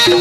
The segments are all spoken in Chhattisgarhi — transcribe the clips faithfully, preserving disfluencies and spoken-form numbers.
हेलो।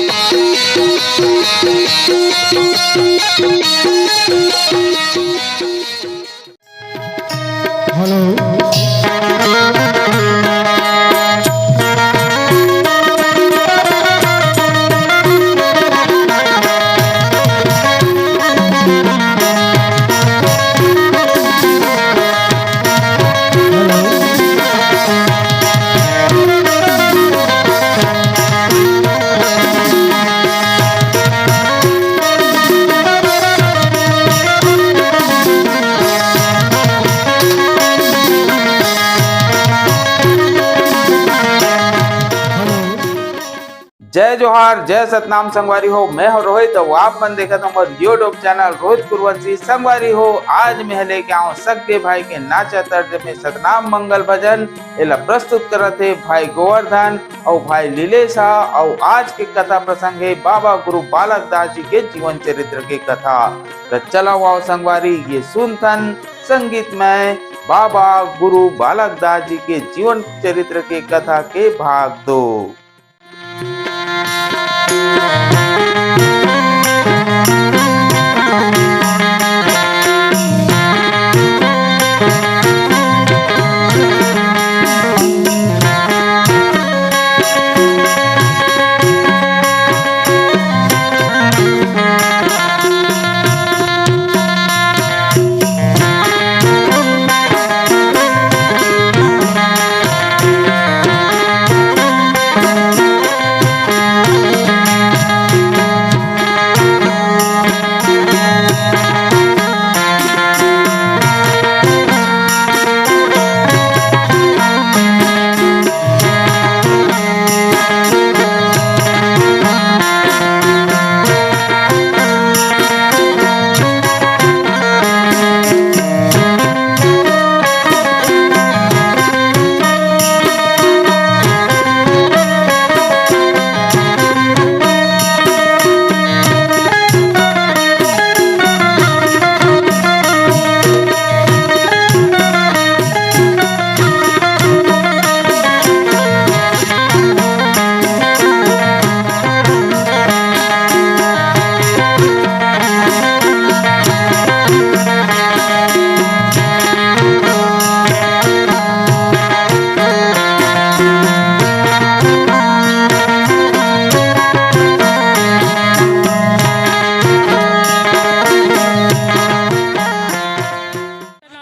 जय जोहार, जय सतनाम संगवारी हो, मैं हूं रोहित अउ आप मन देखत हव हमर YouTube चैनल रोहित कुरवंशी। संगवारी हो, आज मैं लेके आऊं सग्गे भाई के नाचा तर्ज में सतनाम मंगल भजन। एला प्रस्तुत करत हे भाई गोवर्धन अउ भाई लीलेश हा। अउ आज के कथा प्रसंग हे बाबा गुरु बालक दास जी के जीवन चरित्र के कथा। त चलव आव संगवारी, ये सुनथन संगीतमय बाबा गुरु बालक दास जी के जीवन चरित्र के कथा के भाग दो।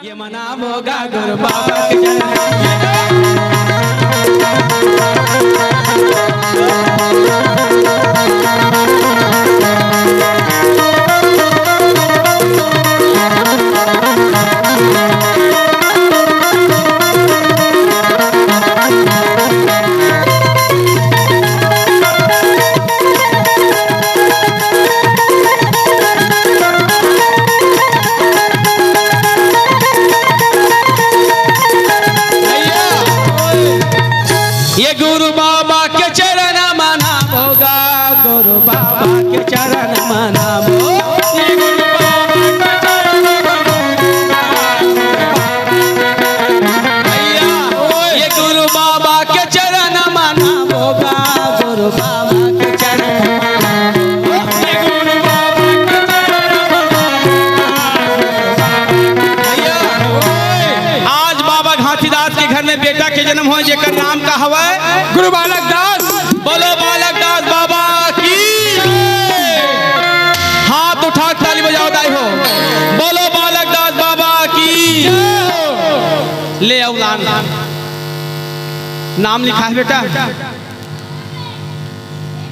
ये मनाबो गा गुरु बाबा के चरण। ये गुरु बाबा के चरण मनाबो गा, गुरु बाबा के चरण मनाबो। भैया, ये गुरु बाबा के चरण मनाबो गा, गुरु बाबा के चरण। आज बाबा घासीदास के घर में बेटा के जन्म होय, जेकर नाम का हवय? गुरु बालक दास। बोलो बालक दास बाबा की। हाथ उठा के ताली बजाओ दाई हो। बोलो बालक दास बाबा की। ले अउ नाम, नाम लिखा है बेटा।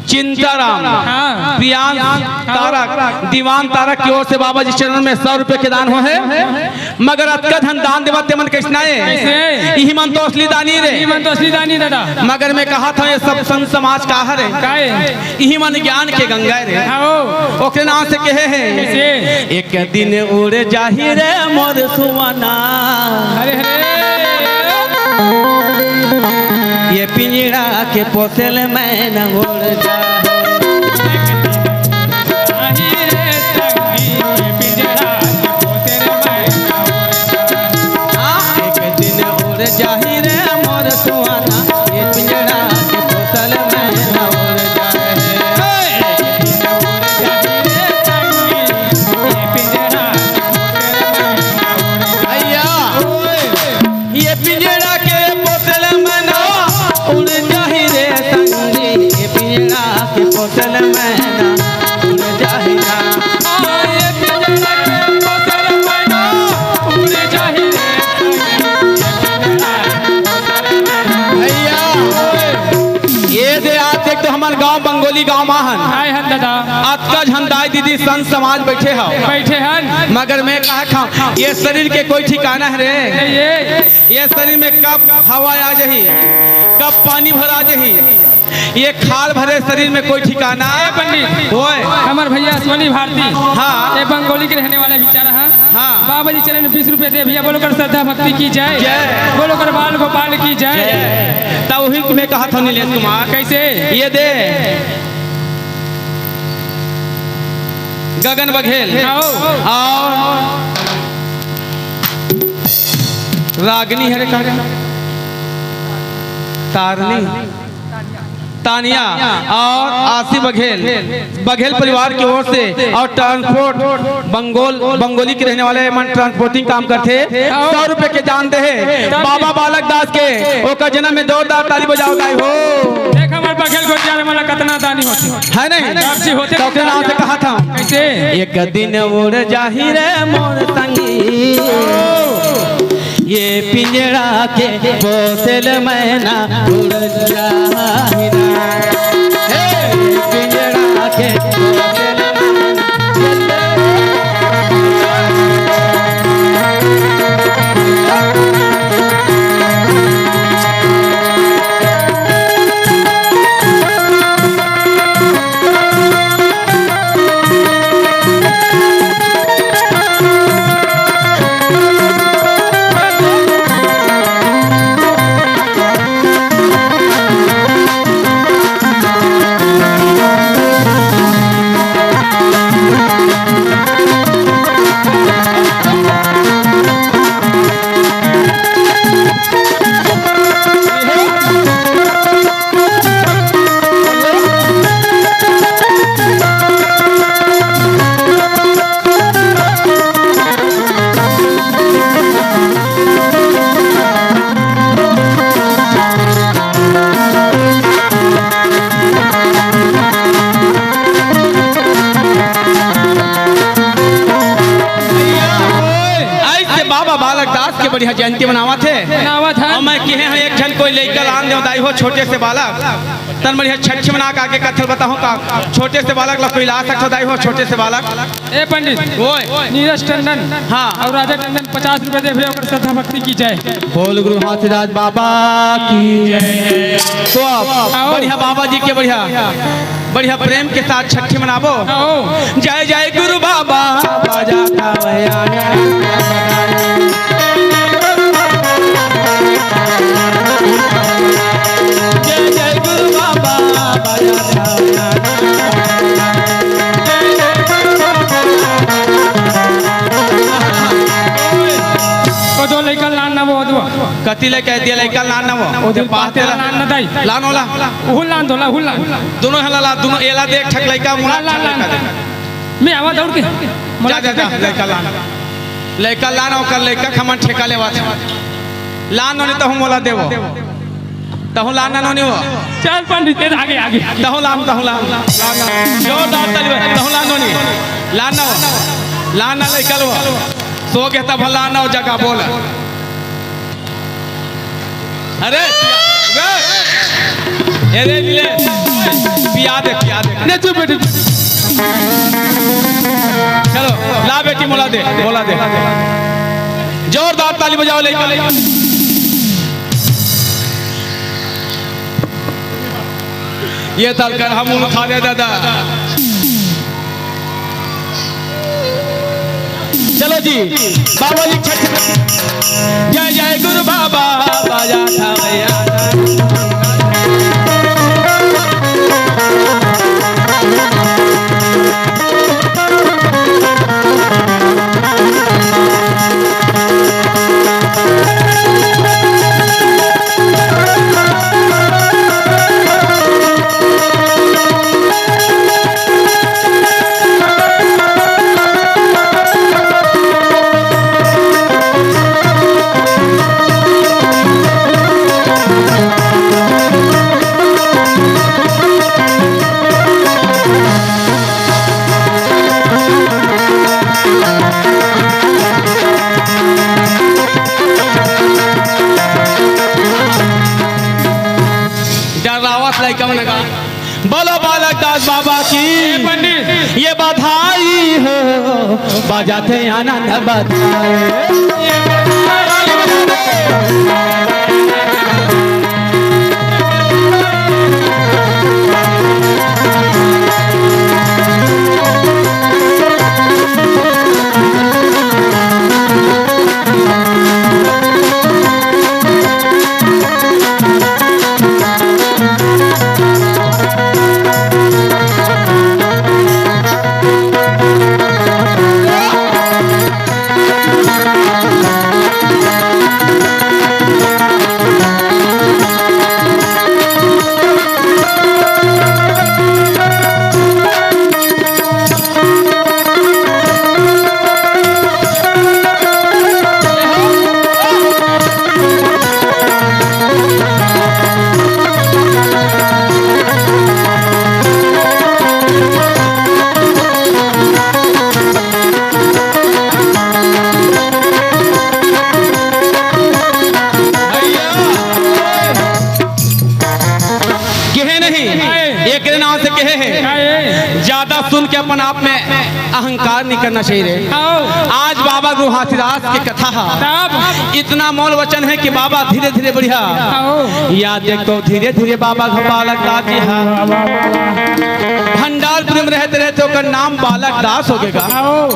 चिंताराम, हाँ। प्रियांश, हाँ। तारक, दीवान तारक की ओर से बाबा जी चरण में सौ रुपये के दान हो है। मगर अतका धन दान देवत ते मन कइसना ए? कइसे? इही मन तो असली दानी रे। इही मन तो असली दानी दादा। मगर मैं कहत हंव, ये सब संत समाज का हरे? का ए? इही मन ज्ञान के गंगा रे। हाँ, ओ। ओकरे नाम से कहे हे। कइसे? एक दिन उड़ जाही रे मोर सुवना। अरे, अरे। ये पिंजरा के पोसे ले मैना उड़ जाही। एक दिन उड़ जाही रे मोर सुवना, ये पिंजरा के पोसे ले मैना उड़ जाही। गांव मा हन। आए हन दादा। अतका झन दाई दीदी संत समाज बैठे हव। बैठे हन। मगर मैं कहत हंव, ये शरीर के कोई ठिकाना हे रे? नहीं हे। ये शरीर में कब हवा आ जाही, कब पानी भरा जाही, ये खाल भरे शरीर में कोई ठिकाना। ए पंडित, ओए। हमर भैया सोनी भारती, हाँ। ये बंगोली के रहने वाला बेचारा है। हाँ। बाबा जी चरण में बीस रुपए दे भैया, बोलो कर श्रद्धा भक्ति की जय। जय। बोलो कर बाल गोपाल की जय। जय। तब वही तुम्हें कहा था नीलेश कुमार। कैसे? ये दे। गगन बघेल। आओ। और रागनी हरे का? तारनी। तानिया और आसिफ बघेल, बघेल परिवार की ओर से और ट्रांसपोर्ट बंगोल, बंगोली के रहने वाले मन ट्रांसपोर्टिंग काम करथे, सौ रुपए के दान दे हे बाबा बालक दास के, ओकर जन्म में जोरदार ताली बजाओ दाई हो। देख हमर बघेल गोटिया रे, मोला कतना दानी होथे। है नहीं? अच्छी होथे। तो ओकरे नाम से कहा था। कैसे? एक दिन उड़ जाही रे मोर संगी। ये पिंजरा के पोसल मैना उड़ जाही ना। हे पिंजरा के पोसल मैना। ऐसे बाबा बालक दास के बढ़िया जयंती मनावत हे। मनावत हे। अउ मैं किहे हंव एक झन कोई लइका लान देव दाई हो, छोटे से बालक। तन बढ़िया छट्ठी मना के आके कथल बताहूं का, छोटे से बालक ला कोई ला सकथो दाई हो, छोटे से बालक। ए पंडित, ओए। नीरज टंडन हाँ। अउ राजा टंडन पचास रुपए दे भैया, ओकर श्रद्धा भक्ति की जय। बोल गुरु हाथीराज बाबा की जय। तो अब आओ। बढ़िया बाबा जी के बढ़िया, बढ़िया प्रेम के साथ छट्ठी मनाबो। आओ। जय जय गुरु बाबा, बाजा खावे आना। जय जय गुरु बाबा, बाजा खावे आना। ओ दो लइका लान ना वो दो। कति लइका दिया लइका लान ना वो। ओ दे पाते ला लान ना दाई। लान ओला। उहुल लान दो ला, उहुल लान। दोनों हला ला, दोनों एला देख ठक लइका मुला लान, लान, लान। मैं आवा दौड़ के। जा, जा, जा, लइका लान। लइका लान, ओकर लइका खमन ठेका लेवा था। लान नोनी तहु मोला देवो। तहु लान ना नोनी वो। चल पंडित, तेरे आगे, आगे। तहु लान, तहु लान। जोरदार ताली बजा, तहु लान नोनी। लान ना वो। लान ना लइका लो। सो के तब लान ना वो जगह बोल। अरे, पिया, अरे, ले, पिया दे, पिया दे। नहीं, चुप बेटी। चलो, ला बेटी, मोला दे, मोला दे। जोरदार ताली बजाओ, ले। ये ताल कर हम उन खा दे दादा। चलो जी, बाबा जी छठ। जय जय गुरु बाबा, बाजा था भैया। डरावत लइका मन का। बोलो बालक दास बाबा की। ए पंडित। ये बधाई हो, बजाते आनंद बधाई। कहे नहीं, काहे? एकरे नाम से कहे है। काहे? ज्यादा सुन के अपन आप में अहंकार नहीं करना चाहिए रे। आओ। आज बाबा गुरु घासीदास के कथा है। तब? इतना मोल वचन है कि बाबा धीरे धीरे बढ़िया। आओ। याद देखो धीरे धीरे बाबा घ-, बालक दास जी हा। भंडारपुर में रहते रहते ओकर नाम बालक दास हो गएगा। आओ।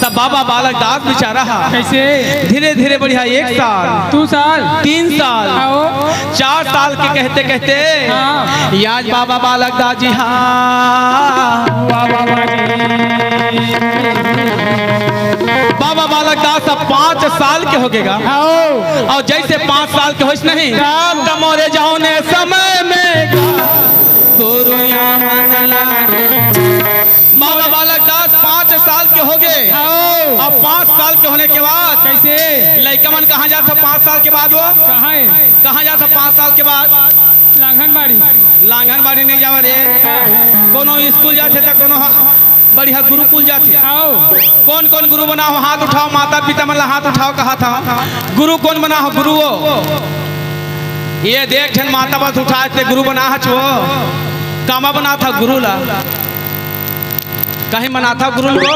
तब बाबा बालक दास बेचारा हा। कैसे? धीरे धीरे बढ़िया एक साल, दू साल, तीन साल, आओ। चार साल के कहते कहते हाँ। आज बाबा बालक दास जी हा। वाह, वाह, वाह जी। बाबा बालक दास अब पाँच साल के हो गएगा। आओ। और जैसे पाँच साल के होइस नहीं, तब? त मोरे जौने समय में गुरु यहाँ लागे। बाबा बालक दास पाँच साल के हो गए। आओ। अब पाँच साल के होने के बाद कैसे? लइका मन कहाँ जात हो पाँच साल के बाद वो? कहाँ है? कहाँ जात हो पाँच साल के बाद? लांगनबाड़ी। लांगनबाड़ी नहीं जावा रे। हाँ। कोनो स्कूल जाथे त कोनो ह-, बढ़िया गुरुकुल जाथे। आओ। कौन कौन गुरु बना हो, हाथ उठाओ, माता पिता मन ला हाथ उठाओ, कहा था। गुरु कौन बना हो, गुरु वो। ये देख ठन माता बस उठाए ते गुरु बना हच वो। कामा बना था गुरु ला। कहीं मनाथा गुरु को?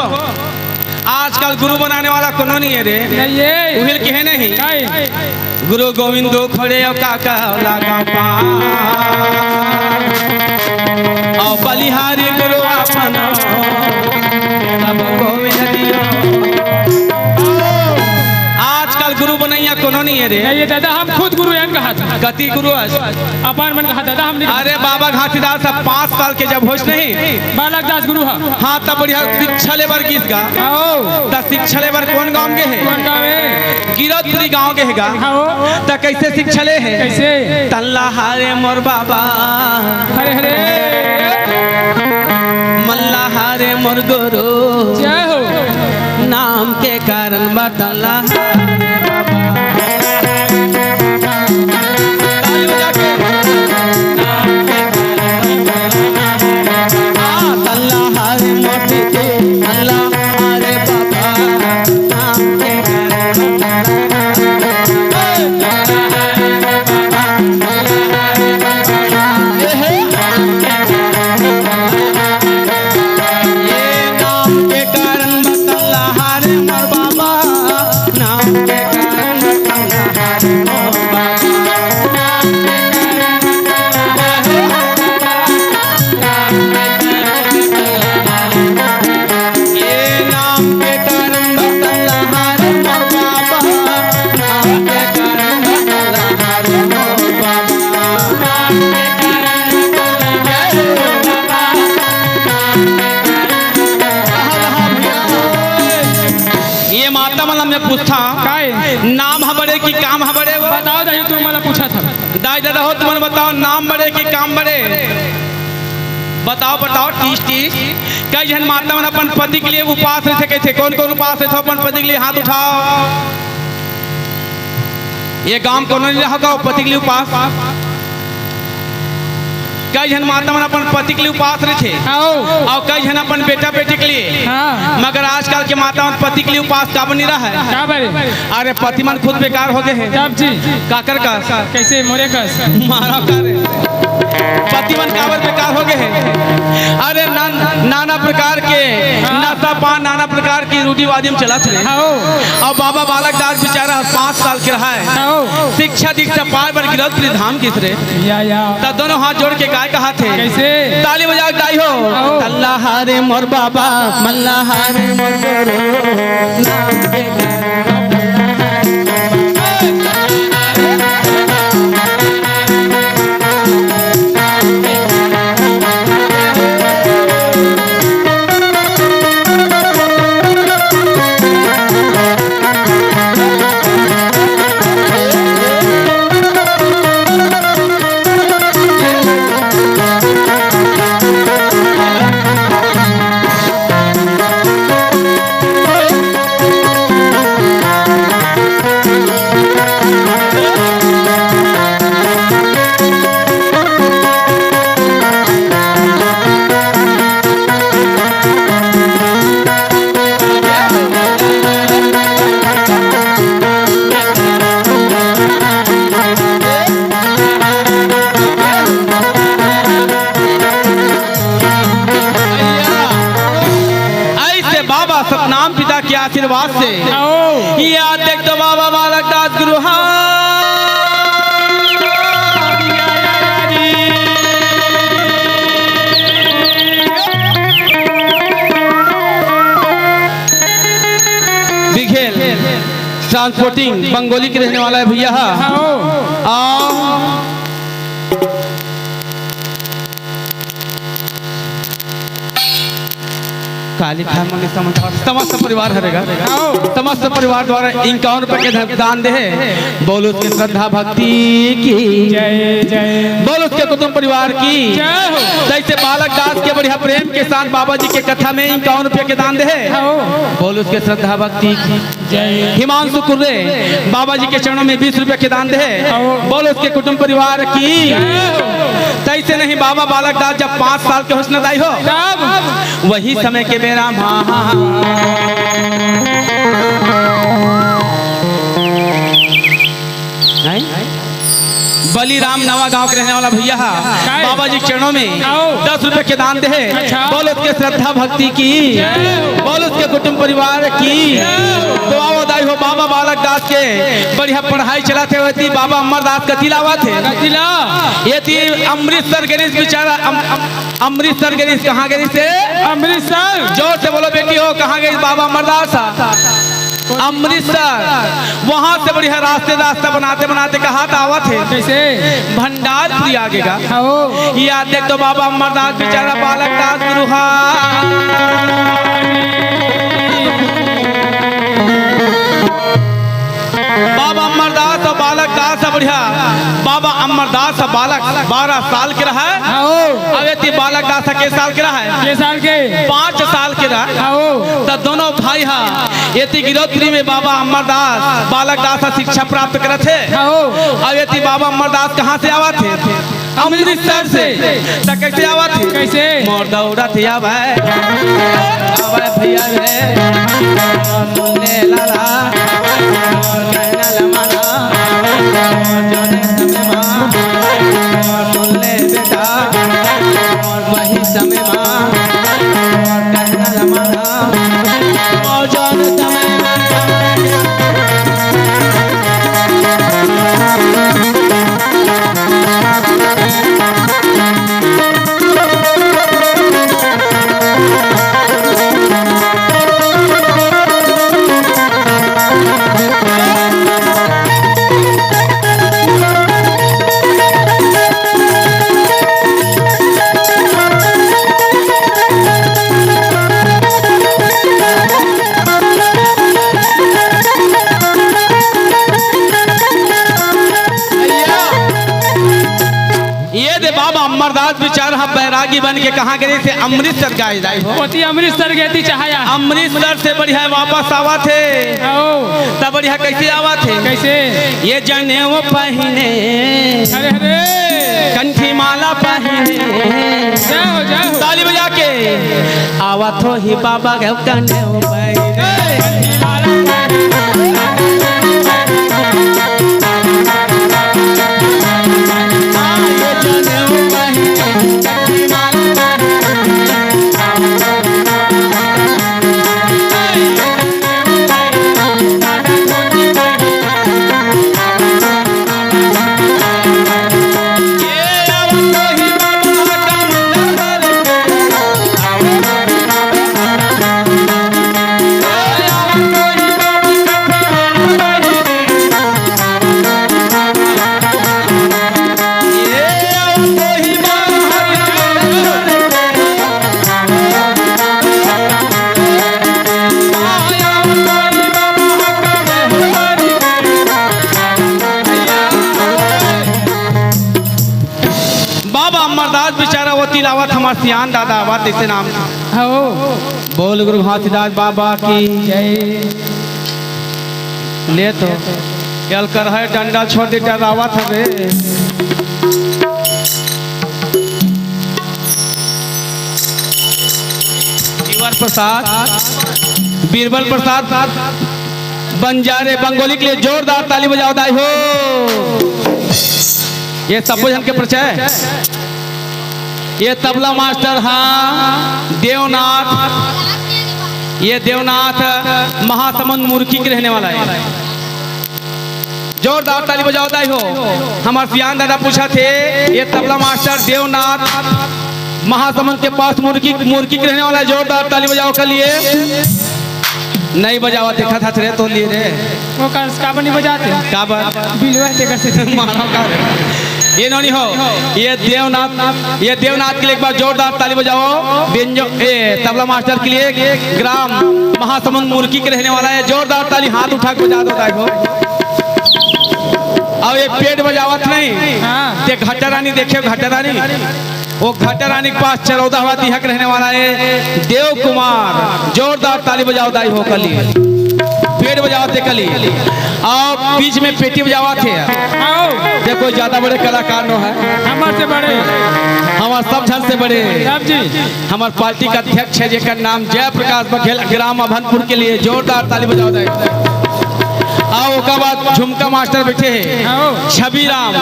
आजकल गुरु बनाने वाला कोनो नहीं है रे। नहीं है। उहिल के है नहीं। नहीं। गुरु गोविंदो खड़े और काका लगा पा। और बलिहारी गुरु आपन। तब गोविंद दियो। आजकल गुरु बनैया कोनो नहीं है रे। नहीं, ये दादा, हम खुद गुरु हैं कहा था। कति गुरु अस? अपन मन कहा दादा, हम नहीं। अरे बाबा घासीदास अब पाँच साल के जब होइस नहीं। बालक दास गुरु हा। हाँ, तब बढ़िया शिक्षा लेबर गीस गा। आओ। त शिक्षा लेबर कौन गांव के है? कौन गांव है? गिरौदपुरी गांव के है गा। आओ। त कैसे शिक्षा ले है? कैसे? तल्ला हारे मोर बाबा। हरे हरे। मल्ला हारे मोर गुरु। जय हो। नाम के कारण बतला। ये माता मन ला मैं पूछता, काय? नाम ह बड़े कि काम ह बड़े वो? बताओ दाई, तू मला पूछा था। दाई ददा हो, तुमन बताओ, नाम बड़े कि काम बड़े? बताओ, बताओ, टीस, टीस। कई झन माता मन अपन पति के लिए उपास रहिथे, कहिथे, कौन, कौन उपास रहिथे अपन पति के लिए? हाथ उठाओ। ये गांव कोनो नहीं रहा का पति के लिए उपास? कई झन माता मन अपन पति के लिए उपास रहिथे। आओ। और कई झन अपन बेटा बेटी के लिए। हाँ। मगर आजकल के माता मन पति के लिए उपास काबर नहीं रहा है? काबर? अरे पति मन खुद बेकार हो गए हैं। तब जी। काकर का? कैसे मोरे कस? मारा का रे? पति मन काबर बेकार हो गए हे? अरे ना, नाना प्रकार के हाँ। नशा पान, नाना प्रकार के रूढ़िवादी में चलत रहे। हाँ। अउ बाबा बालक दास बेचारा पाँच साल के रहा हे। हाँ। शिक्षा दीक्षा पाए बर गिरौदपुरी धाम गिस रहे। या, या। त दोनों हाथ जोड़ के काय कहा थे? कैसे? ताली बजा के दाई हो। हाँ। तल्ला हारे मोर बाबा, मल्ला हारे मोर गुरु, नाम के ऐसे बाबा सतनाम पिता के आशीर्वाद से आओ। या देख तो बाबा बालक दास गुरु हाँ। बिघेल ट्रांसपोर्टिंग बंगोली के रहने वाला है भैया। हाँ। आओ। काली खान में समझ, समस्त परिवार हरेगा। आओ। समस्त परिवार द्वारा इक्यावन रुपए के धन दान दे हे। बोल उसके श्रद्धा भक्ति की। जय, जय। बोल उसके कुटुंब परिवार की। जय हो। जैसे बालक दास के बढ़िया प्रेम के साथ बाबा जी के कथा में इक्यावन रुपए के दान दे हे। आओ। बोल उसके श्रद्धा भक्ति की। जय। हिमांशु कुर्रे बाबा जी के चरणों में बीस रुपए के दान दे हे। आओ। बोल उसके कुटुंब परिवार की। जय। तैसे नहीं बाबा बालक दास जब पाँच साल के होस न दाई हो, तब? वही समय के बेरा मा नहीं? बलिराम नवा गांव के रहने वाला भैया हा, काय? बाबा जी के चरणों में आओ। दस रुपए के दान दे हे। अच्छा। बोल उसके श्रद्धा भक्ति की, जय। बोल उसके कुटुंब परिवार की। जय। तो आओ दाई हो बाबा बालक दास के बढ़िया पढ़ाई चलाते हुए थी। बाबा अमरदास कति लावा थे? कति ला? ये थी अमृतसर गिरिस बेचारा, अम-, अम-, अमृतसर गिरिस, कहाँ गिरिस हे? अमृतसर। जोर से बोलो बेटी हो, कहाँ गिरिस बाबा अमरदास? अमृतसर। वहाँ से बढ़िया रास्ते, रास्ता बनाते बनाते कहाँ त आवत हे? कैसे? भंडारपुरी आगे का। हाँ। या देख तो बाबा अमरदास बेचारा बालक दास गुरु हा। बाबा अमरदास अउ बालक दास ह बढ़िया। बाबा अमरदास ह बालक बारह साल के रहा हे। हाँ। अउ एती बालक दास ह के साल के रहा हे? के साल के? पाँच साल के रहा हे। हाँ। त दोनों भाई ह एती गिरौदपुरी में बाबा अमरदास, बालक दास ह शिक्षा प्राप्त करत हे। हाँ। अउ एती बाबा अमरदास कहाँ से आवत हे? अमृतसर से। त कैसे आवत हे? कैसे? मोर दौड़त आवै, आवै भैया रे, सुन ले लाला, मोर कहना ल माना, मोर जने समय मा, मोर सुन ले बेटा, मोर वही समय मा, मोर कहना ल माना, मोर जने समय मा। ये दे बाबा अमरदास बिचारा ह बैरागी बन के कहाँ गे रहिस हे? अमृतसर गे रहिस हे। ओती अमृतसर गे रहिस हे। अमृतसर से बढ़िया वापस आवत हे। आओ। त बढ़िया कैसे आवत हे? कैसे? ये जनेऊ पहिने। अरे, अरे। कंठी माला पहिने। जय हो, जय हो। ताली बजा के। आवत होही बाबा के जनेऊ पहिने। बाबा अमरदास बिचारा वो तिलावत, हमर सियान दादा आवत, अइसे नाम। हव। बोल गुरु घासीदास बाबा की। जय। ले तो। चल कर है डंडा छोड़ दे, डरावत हवे। बीरबल प्रसाद, बीरबल प्रसाद बंजारे बंगोली के लिए जोरदार ताली बजाओ दाई हो। ये सबो झन के परिचय। ये तबला मास्टर हा देवनाथ, ये देवनाथ महासमुंद मुरकी के रहने वाला है। जोरदार ताली बजाओ दाई हो। हमर सियान दादा पूछत हे, ये तबला मास्टर देवनाथ महासमुंद के पास मुरकी, मुरकी के रहने वाला है, जोरदार ताली बजाओ कर लिए। नहीं बजावा, देखा था रे तो लिए रे। वो का, काबर नहीं बजाते? काबर? बिलवा है, तेकर से। मानो का रे। ये नोनी हो, ये देवनाथ, ये देवनाथ के लिए एक बार जोरदार ताली बजाओ। बेंजो, ए, तबला मास्टर के लिए, ग्राम महासमुंद मुरकी के रहने वाला है, जोरदार ताली, हाथ उठा के बजा दो दाई हो। अब ये पेट बजावत नहीं, हाँ। ते घटा रानी देखे, घटा रानी। वो घटा रानी के पास चरौदा हवा दिहा के रहने वाला है देव कुमार, जोरदार ताली बजाओ दाई हो कली, पेट बजाओ ते कली, और बीच में पेटी बजावा थे। आओ। देखो, ज्यादा बड़े कलाकार नो है, हमर से बड़े, हमार सब झन से बड़े, सब जी। हमार पार्टी का अध्यक्ष है जेकर नाम जयप्रकाश बघेल, ग्राम अभनपुर के लिए जोरदार ताली बजाओ दाई। आओ, ओकर बाद झुमका मास्टर बैठे हैं, आओ। छवि राम,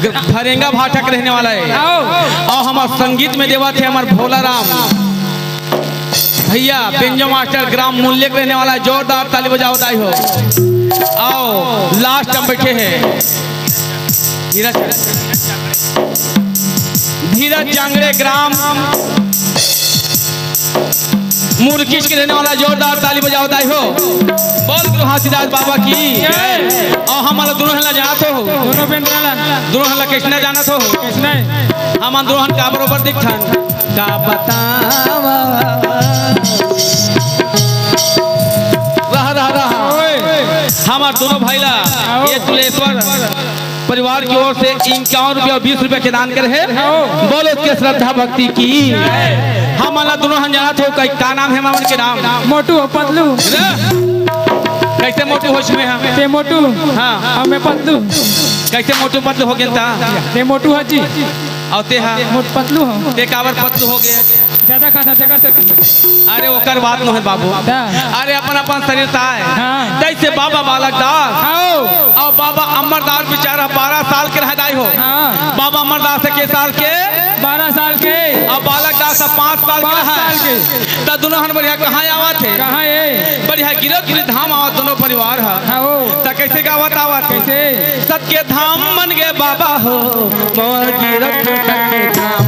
ग-, फरेंगा भाटा के रहने वाला है। आओ। और हमार संगीत में देवा थे हमार भोला राम भैया, बेंजो मास्टर, ग्राम मूल्य के रहने वाला है, जोरदार ताली बजाओ दाई हो। आओ, लास्ट हम बैठे हैं धीरज, धीरज जांगड़े, ग्राम मुरकिस के रहने वाला, जोरदार ताली बजाओ दाई हो। बोल गुरु घासीदास बाबा की। जय। और हमन ला दुनों ला जानत हो। दुनों बेंदरा ला। दुनों ला कइसने जानत हो। कइसने? हमन दुनों का बरोबर दिखथन। का बतावा। रहा, रहा, रहा। ओए। हमर दुनों भाई ला आओ। ये तुलेश्वर परिवार की ओर से इक्यावन रुपया और बीस रुपया के दान करे हे। हाँ। बोलो उसके श्रद्धा भक्ति की। हमन ला दुनों हन जानत हो, कई का नाम है हमन के नाम? मोटू हो, पतलू। रे, कइसे मोटू हो इसमें हम? ते मोटू। हाँ। और मैं पतलू। कइसे मोटू पतलू हो गेन ता? ते मोटू हो जी। और ते हा? मोट पतलू हो। ते काबर पतलू हो गया? ज्यादा खाता, तेकर से। अरे, ओकर बात नोहे बाबू। दा। अरे, अपन अपन शरीर ताय। हाँ। जैसे बाबा बालक दास। आओ। और बाबा अमरदास बेचारा बारह साल के रह दाई हो। हाँ। बाबा अमरदास के साल के? बारह साल के। और बालक दास पाँच साल के पाँच रहा। साल के। त दुनों हन बढ़िया कहाँ आवत हे? कहाँ हे? बढ़िया गिरत गिरत धाम आवत दुनों परिवार ह। हाँ, हो। त कइसे गावत आवत? कइसे? सत के धाम मन गे बाबा हो, मोर गिरत सत के धाम।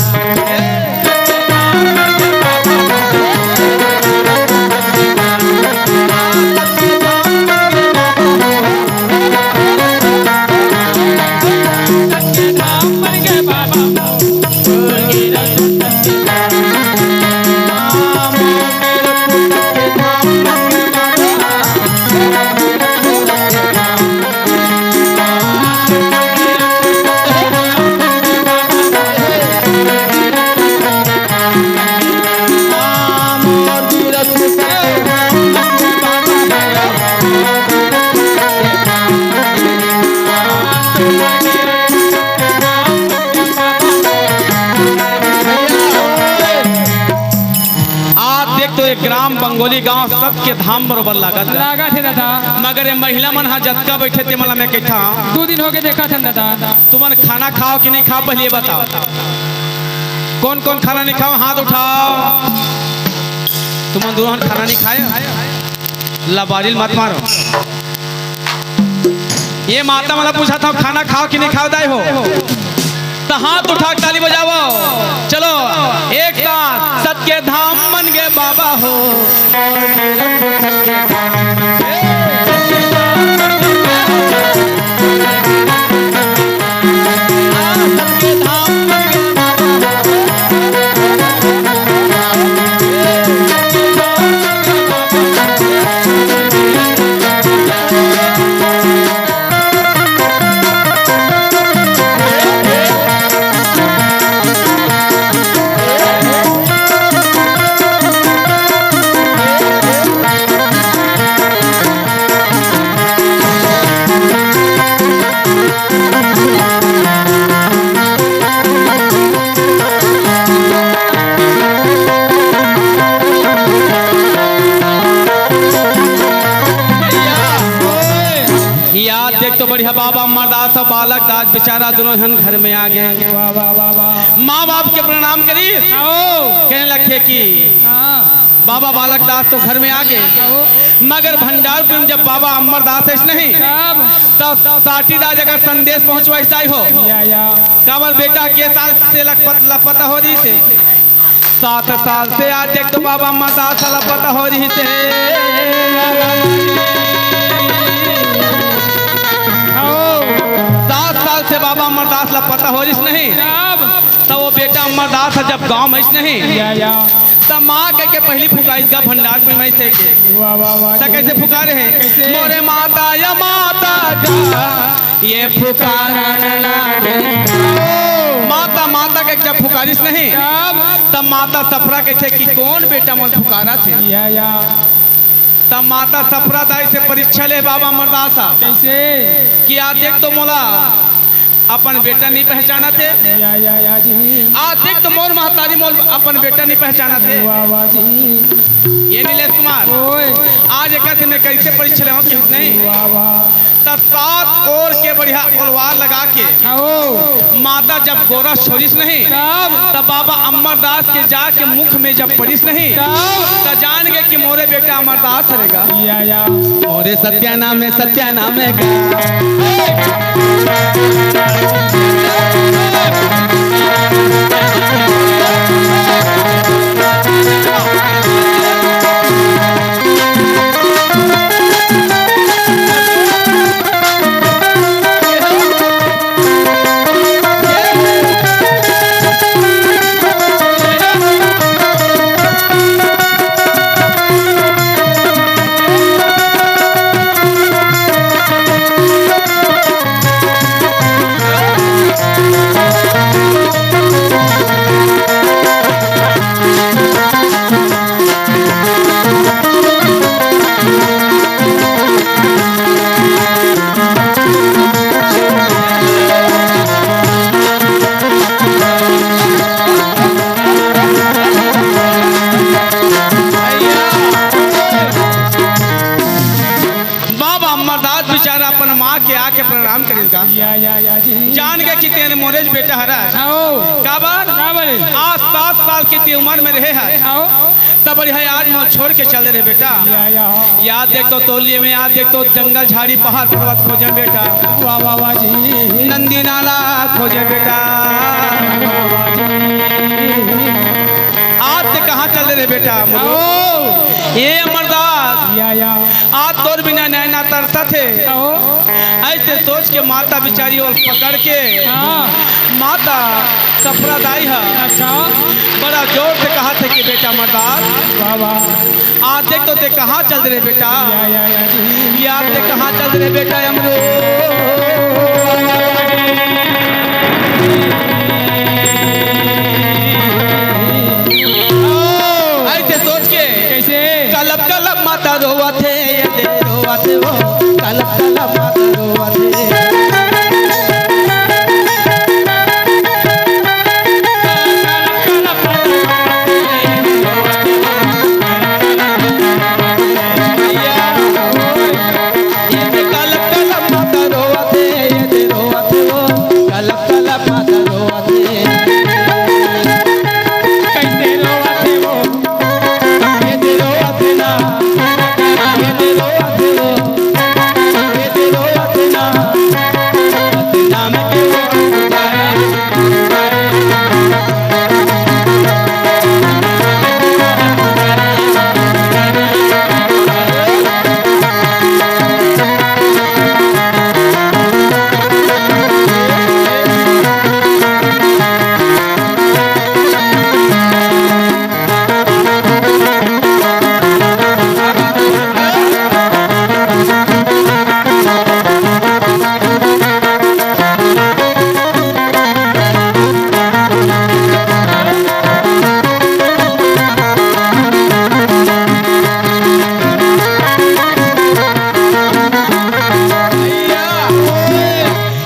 आज देख तो ये ग्राम बंगोली गांव सबके धाम बरोबर लागत हे। लागत हे दादा। मगर ये महिला मन हा जतका बैठे ते मन ला मैं कहिथंव। दू दिन होगे देखत हन दादा। तुमन खाना खाव कि नहीं खाव, पहले ये बताओ। कौन कौन खाना नहीं खाव, हाथ उठाव। तुमन दुनों खाना नहीं खाय? लबारी ल मत मारो। ये माता मन ला पूछत हंव, खाना खाव कि नहीं खाव दाई हो? त हाथ उठा के ताली बजावव। चलो, एक साथ, सत के धाम मन गे बाबा हो। यह बाबा अमरदास अउ बालक दास बेचारा दोनों झन घर में आ गे। वाह, वाह, वाह, वाह। माँ बाप के प्रणाम करिस। आओ। कहने लगे कि हाँ। बाबा बालक दास तो घर में आ गे, आओ। मगर भंडारपुर में जब बाबा अमरदास आइस नहीं, तब? तब साटी दाई जग संदेश पहुँचवाइस दाई हो। या, या। काबर बेटा के साल से लपत-, लपता हो रहिस हे। सात साल से आज देख तो बाबा अमरदास ला पता हो रहिस हे। आओ। सात साल से बाबा अमरदास ला पता हो रहिस नहीं। तब? तब वो बेटा अमरदास ह जब गाँव में आइस नहीं, या, या। तब माँ कह के पहिली फुकारिस गा भंडारपुर में से के। वाह, वाह, वाह त जी। कैसे फुकारे हे? कैसे? मोरे माता या माता का ये पुकारन लागे। माता, माता कह के जब फुकारिस नहीं, तब? तब माता सफरा कहिथे कि कोन बेटा मोला फुकारत हे? या, या। तब माता सफरा दाई से परीक्षा ले बाबा अमरदास ह। कैसे? कि आज देख तो मोला अपन बेटा नहीं पहचानत हे। या, या, या जी। आज देख तो मोर महतारी मोला अपन बेटा नहीं पहचानत हे। वाह, वाह जी। ये नीलेश कुमार, ओए। आज एकर से मैं कैसे परीक्षा लेवंव कि नहीं? वाह, वाह। त सात ओर के बढ़िया ओलवार लगा के आओ। माता जब गोरस छोड़िस नहीं, तब? त बाबा अमरदास के जाके मुख में जब पड़िस नहीं, तब? त जान गे कि मोरे बेटा अमरदास हरे गा। या, या। मोरे सत्या नाम हे, सत्या नाम हे गा। बाबा अमरदास बेचारा अपन माँ के आके प्रणाम करिस गा। या, या, या जी। जान गे कि तेन मोरेच बेटा हरय। आओ। काबर? काबर? आज सात साल के ते उमर में रहे हस। आओ। तब बढ़िया आज मोला छोड़ के चल दे रे बेटा। या, या। याद देख तो तोर लिए में, याद देख तो जंगल झाड़ी पहाड़ पर्वत खोजे बेटा। वाह, वाह, वाह जी। नंदी नाला खोजे बेटा। वाह, वाह जी। आज ते कहाँ चल दे रे बेटा? आओ। ये अमरदास। या, या। आज तोर बिना नैना तरसत हे। आओ। ऐसे सोच के माता बिचारी ओला पकड़ के, हाँ। माता सफरा दाई ह, अच्छा। बड़ा जोर से कहत हे कि बेटा अमरदास, वाह, वाह। आज देख तो ते कहाँ चल दे रे बेटा? या, या, या जी। या ते कहाँ चल दे रे बेटा अमरू? ऐसे सोच के कैसे? कलप कलप माता रोवत हे, ये दे रोवत हे वो, कलप कलप माता रोवत हे। ये दे कलप कलप माता रोवत हे, ये दे रोवत हे वो, कलप कलप माता रोवत हे। कैसे रोवत हे वो?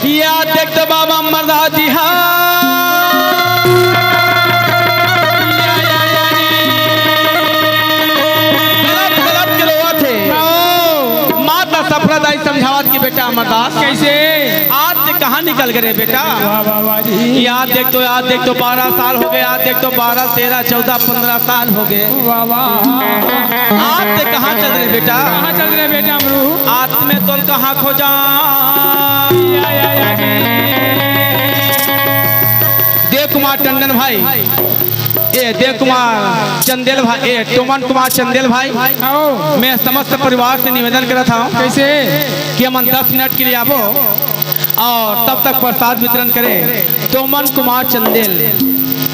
या देख तो बाबा अमरदास जी हा। कलप, कलप के रोवत हे। माता सफरा दाई समझावत कि बेटा अमरदास, कैसे? कहाँ निकल गए रे बेटा? वाह, वाह, वाह जी। याद देख तो, याद देख तो, बारह साल हो गए, याद देख तो, बारह, तेरह, चौदह, पन्द्रह साल हो गए। वाह, वाह। आज ते कहाँ चल रहे बेटा? कहाँ चल रहे बेटा अमरू? आज मैं तोल कहाँ खोजा? या, या, या जी। देव कुमार टंडन भाई, ए, देव कुमार चंदेल भाई, ए, टोमन कुमार चंदेल भाई, आओ। मैं समस्त परिवार से निवेदन करत हूँ कैसे? कि हमन दस मिनट के लिए आबो और तब तक प्रसाद वितरण करे। टोमन कुमार चंदेल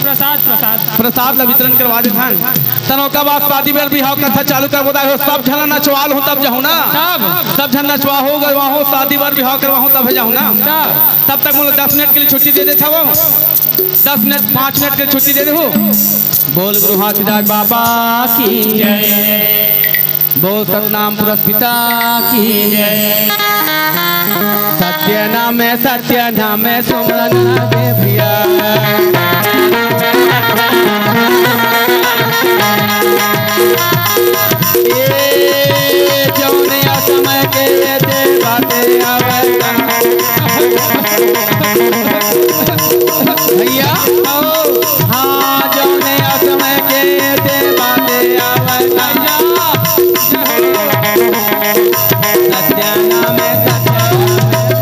प्रसाद, प्रसाद। प्रसाद ला वितरण करवा देथन। तन ओकर बाद शादी बर बिहाव कथा चालू करबो दाई हो, सब झन नचवा लहू तब जाहू ना। तब। सब झन नचवा हो, गरवा हो, शादी बर बिहाव करवा हो तब जाहू ना। तब। तब तक मोला दस मिनट के लिए छुट्टी दे देथव। दस मिनट, पाँच मिनट के छुट्टी दे देहू। बोल गुरु हाथीदार बाबा की जय। बोल सतनाम पुरुष पिता की जय। सत्य नाम है, सत्य नाम है, सुमरन दे भैया। ए जौन असमय के देवा दे आवता। भैया, हाँ, जौन असमय के देवा दे आवता। सत्य नाम है, सत्य नाम है।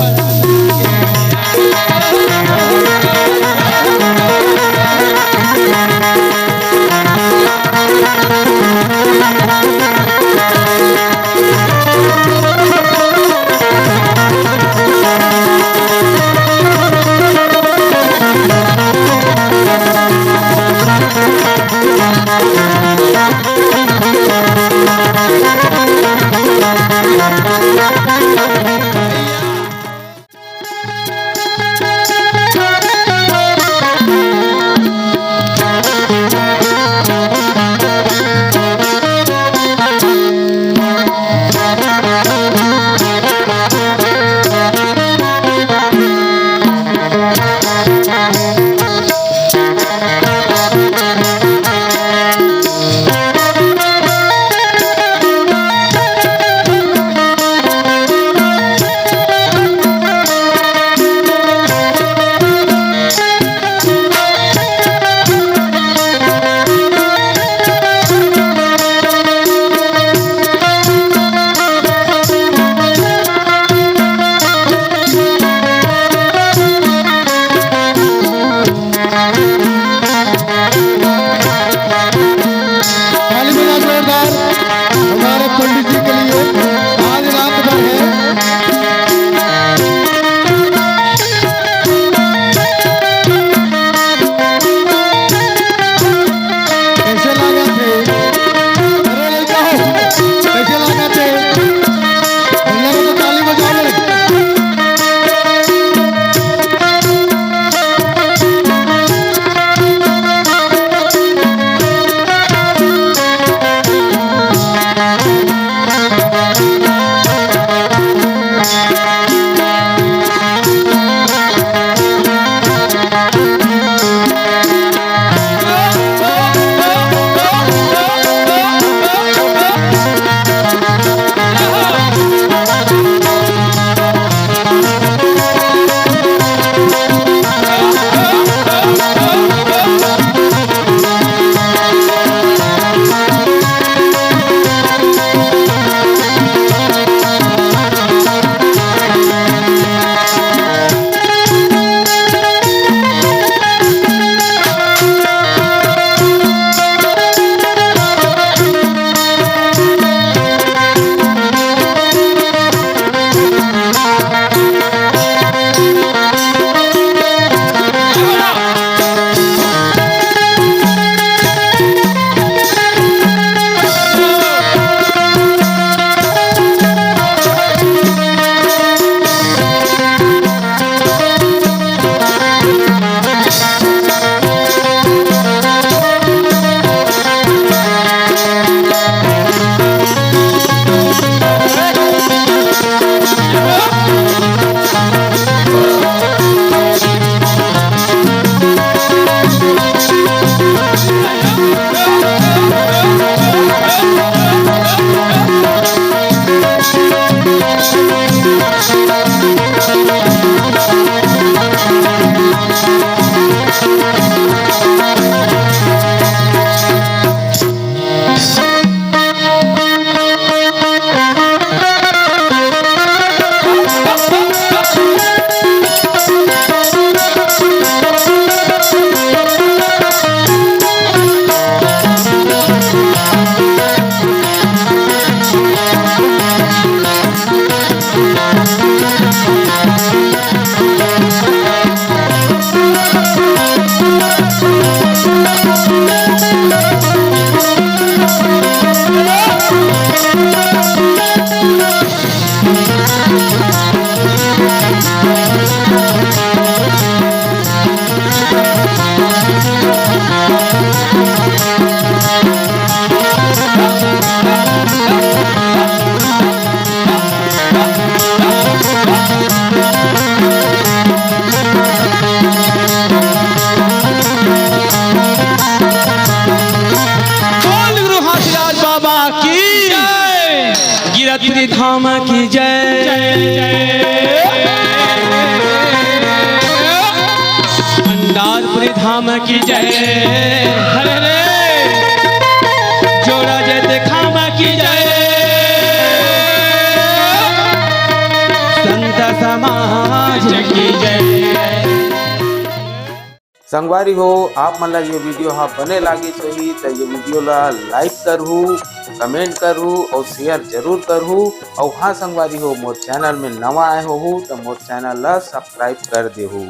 श्री धाम की जय। भंडारपुरी धाम की जय। हरे रे। जोड़ा जय ते खाम की जय। संत समाज की जय। संगवारी हो, आप मन ला ये वीडियो हा बने लागिस होही त ये वीडियो ला लाइक करहू, कमेंट करहू अउ शेयर जरूर करहू। अउ हाँ संगवारी हो, मोर चैनल में नवा आए होहू त मोर चैनल ला सब्सक्राइब कर देहू।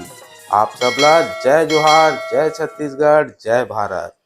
आप सब ला जय जोहार, जय छत्तीसगढ़, जय भारत।